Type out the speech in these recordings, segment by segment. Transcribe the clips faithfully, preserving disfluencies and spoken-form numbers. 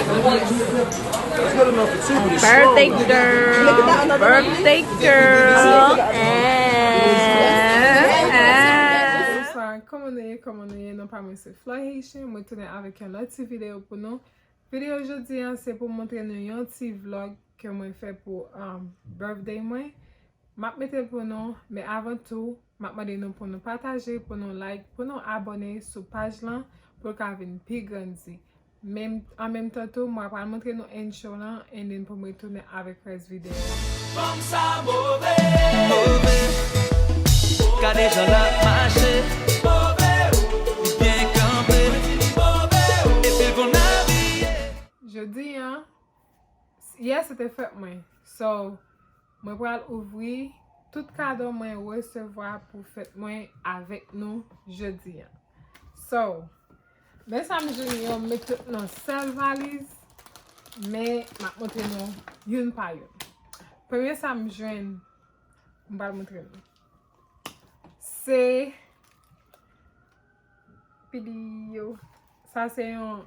Birthday girl, birthday girl, eh, eh. Bonswa, kòman nou ye, kòman nou ye? Non pa mwen se Flore Haitian, mwen tounen avèk yon lòt ti videyo pou nou. Videyo jodi a se pou montre nou yon ti vlog ke mwen fè pou, um, birthday mwen. M ap mete l pou nou, men avan tou, m ap mande nou pou nou pataje, pou nou like, pou nou abòne sou paj lan, pou l ka vin pi grandi. Men, an menm tan tou, mwen pral montre nou intro lan, and then pou mwen tounen avèk rès videyo a. Fanm sa move, move. Gade jan l ap mache, move. Li byen kanpe, move. Epi l konn abiye. Jodi a, yè se te fèt mwen. So, mwen pral ouvri tout kado mwen resevwa pou fèt mwen avèk nou jodi a. So, men sa m jwenn yo, m met tout nan sèl valiz, men m ap montre nou youn pa youn. Premye sa m jwenn, m pral montre nou. Se pidiyo. Sa se yon,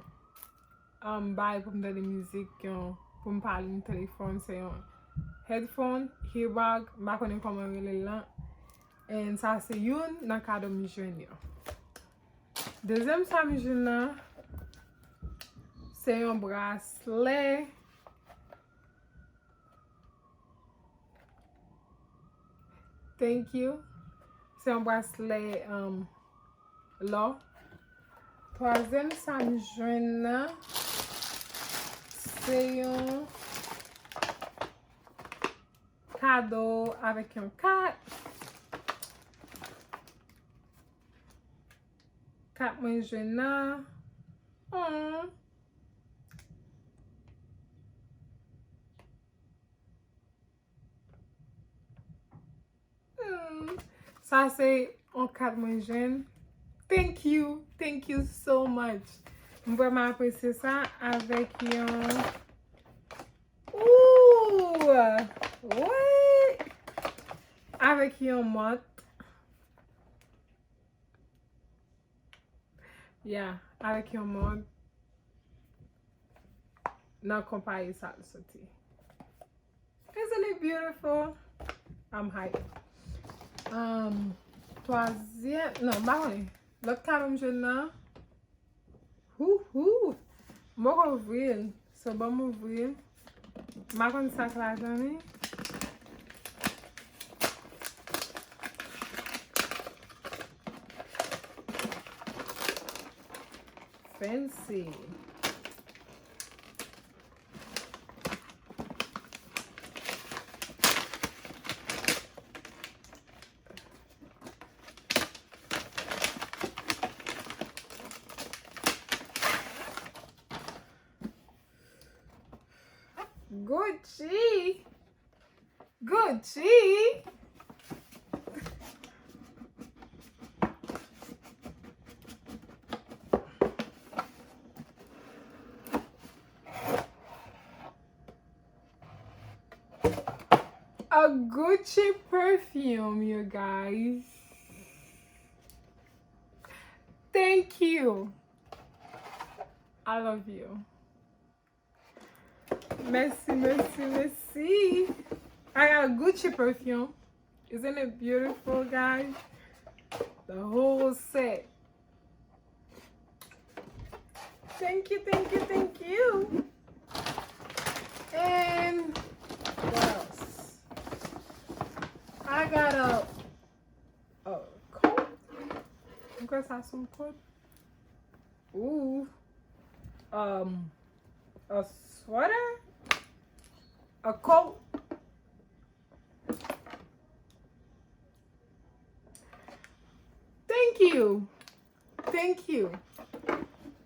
um, bagay pou m tande mizik, yon, pou m pale nan telefòn, se yon headphone, earbag, m pa konnen kòman yo rele l lan. And sa se youn nan kado m jwenn yo. Dezyèm sa m jwenn nan, se yon braslè. Thank you. Se yon braslè, um, lò. Twazyèm sa m jwenn nan, se yon kado avèk yon kat. Kat mwen jwenn nan. Hmm. Hmm. Sa se yon kat mwen jwenn. Thank you. Thank you so much. M vrèman apresye sa avèk yon, ooh, wi. Avèk yon mont. Yeah, avèk yon mont nan konpayi sa l soti. Isn't it beautiful? I'm hype. Um, twazyèm, non, m pa konnen. Lòt kado m jwenn nan. Hu, hu. M poko ouvri l. So, ban m ouvri l. M pa konn sa k ladan li. Fancy. Gucci. Gucci. A Gucci perfume, you guys. Thank you. I love you. Mèsi, mèsi, mèsi. I got a Gucci perfume. Isn't it beautiful, guys? The whole set. Thank you, thank you, thank you. And what else? I got a, a coat. Mwen kwè sa se yon coat. Ooh. Um, a sweater? A coat? Thank you. Thank you.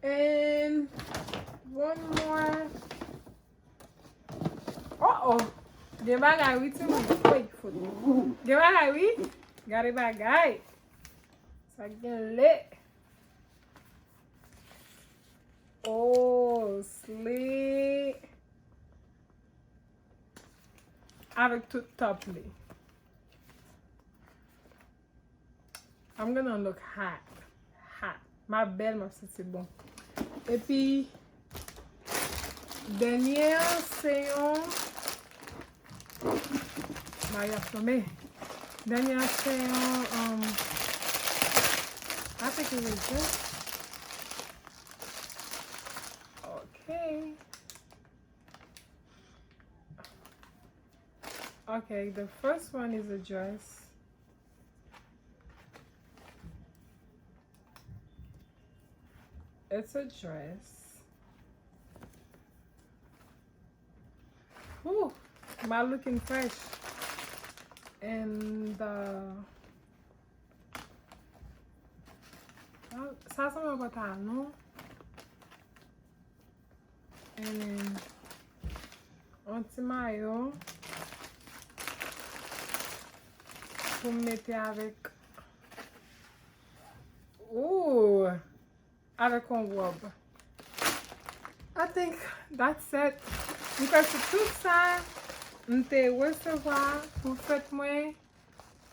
And one more. Uh-oh. Gen bagay wi, timoun. Oy, fout. Gen bagay wi. Gade bagay. Sa gen lè. Oh, slit. Avèk tout top li. I'm gonna look hot. Hot. M ap bèl, m ap santi bon. Epi, Dènye an se yon, Mari ap tonbe. Dènye an se yon, um, I think it was this. Okay. Okay, the first one is a dress. It's a dress. Whew, my looking fresh. And uh, sa sanble yon pantalon. And then yon ti mayo pou m mete avèk, ooh, avèk yon wòb. I think that's it. M kwè se tout sa m te resevwa pou fèt mwen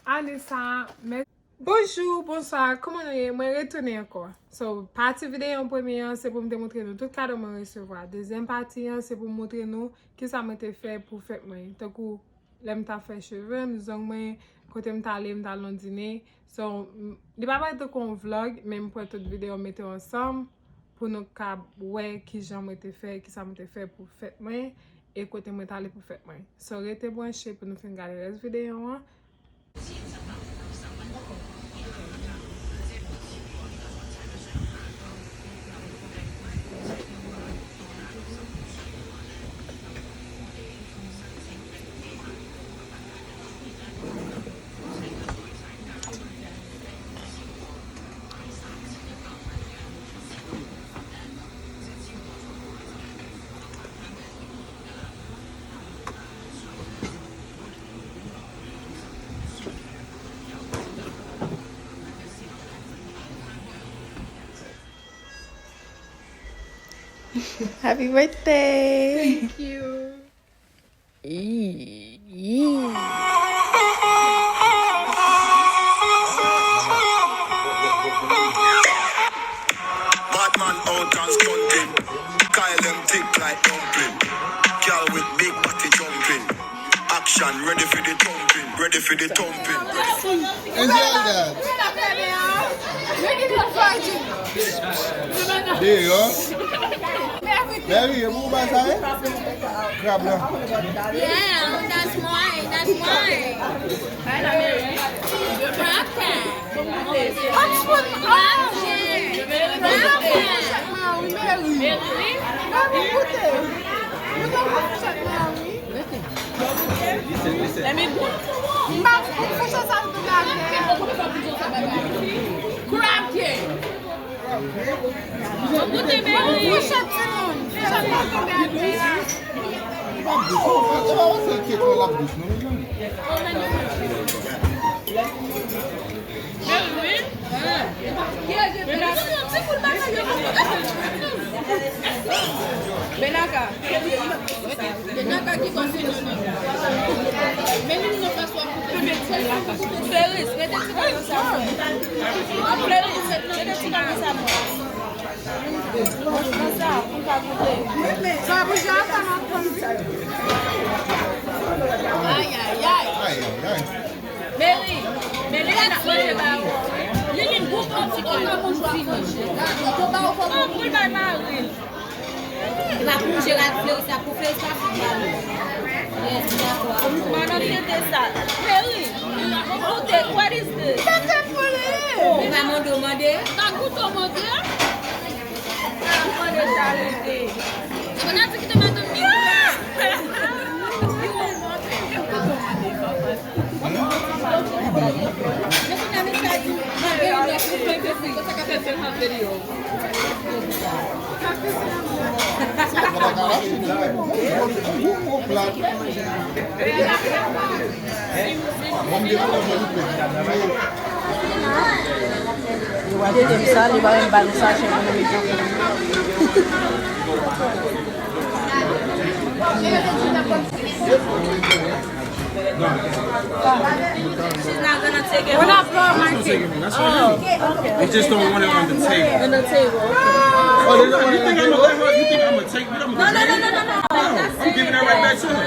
ane sa a. Mèsi. Bonjou, bonswa, kòman nou ye? Mwen retounen ankò. So, pati videyo an premye an, se pou m te montre nou tout kado mwen resevwa. Dezyèm pati an, se pou m montre nou kisa mwen te fè pou fèt mwen. Tankou lè m t ap fè cheve m, zong mwen, kote m t ale, m t al nan dine. So, m, li pa parèt tankou yon vlog, men m pran tout videyo m mete yo ansanm pou nou ka wè kijan mwen te fè, kisa mwen te fè pou fèt mwen, e kote mwen t ale pou fèt mwen. So, rete branche pou nou fin gade rès videyo an. Happy birthday! Thank you. Yee, yee. Badman out and stunting. Kyle dem thick like dumpling. Gyal with big body jumping. Action, ready for the thumping, ready for the thumping. Enjoy that. There you go. Mary, e pou w bay sa, eh? Krab la. Yeah, that's mine, that's mine. Krab. Krab. Krab. Mary. Mary. Mary. Mary. Let me go. Crab cake. Mwen goute, men wi. Fouchèt timoun. Fouchèt pa tonbe atè a. Men wi. Benaka. Benaka ki kontinye. Men nou nan paswa pou te. Feris, mete ti bagay sa. Feris, mete ti bagay sa. Sa pou jan sa m ap pran. Ay, ay, ay. Ay, ay, ay. Meri, Meri, n ap manje ba ou. Li vin gou kòm si kòm nan bouch ou ap manje. Yo ba ou kòm ou. Pou l bay mari l. L ap manje rad Fleris la pou Fleris pa fin ba li. Yes, dakò. Madanm tete sa. Meri, goute, what is this? Tete pou li. Ou pa mande, w mande? Pa goute, w mande? Ou mande sa rete. Ou pa di ki te madanm li. Tete m sa, li pa menm ba nou sachè pou nou mete anfèt. She's not gonna take it home. We're not blowing my cake. That's what I mean. Oh, okay. They just don't want it on the table. On the table. Oh, they don't want it on the table? You think I'm gonna take it? I'm gonna take it. No, no, no, no, no, no.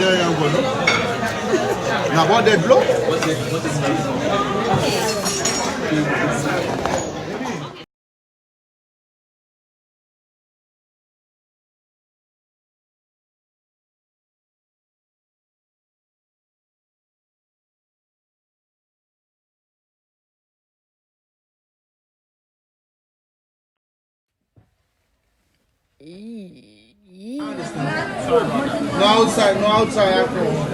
dèyè ankò, non? N a ba w dèt dlo. No outside, no outside, I promise.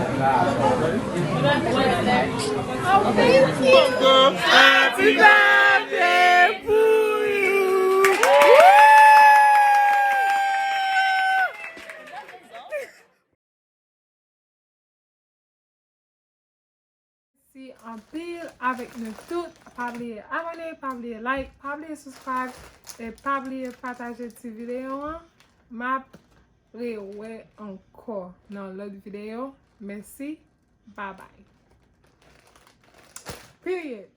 Happy birthday to you. Mèsi anpil avèk nou tout. Pa bliye abòne, pa bliye like, pa bliye subscribe, e pa bliye pataje ti videyo an. M ap rewè ankò nan lòt videyo. Mèsi. Bye bye. Period.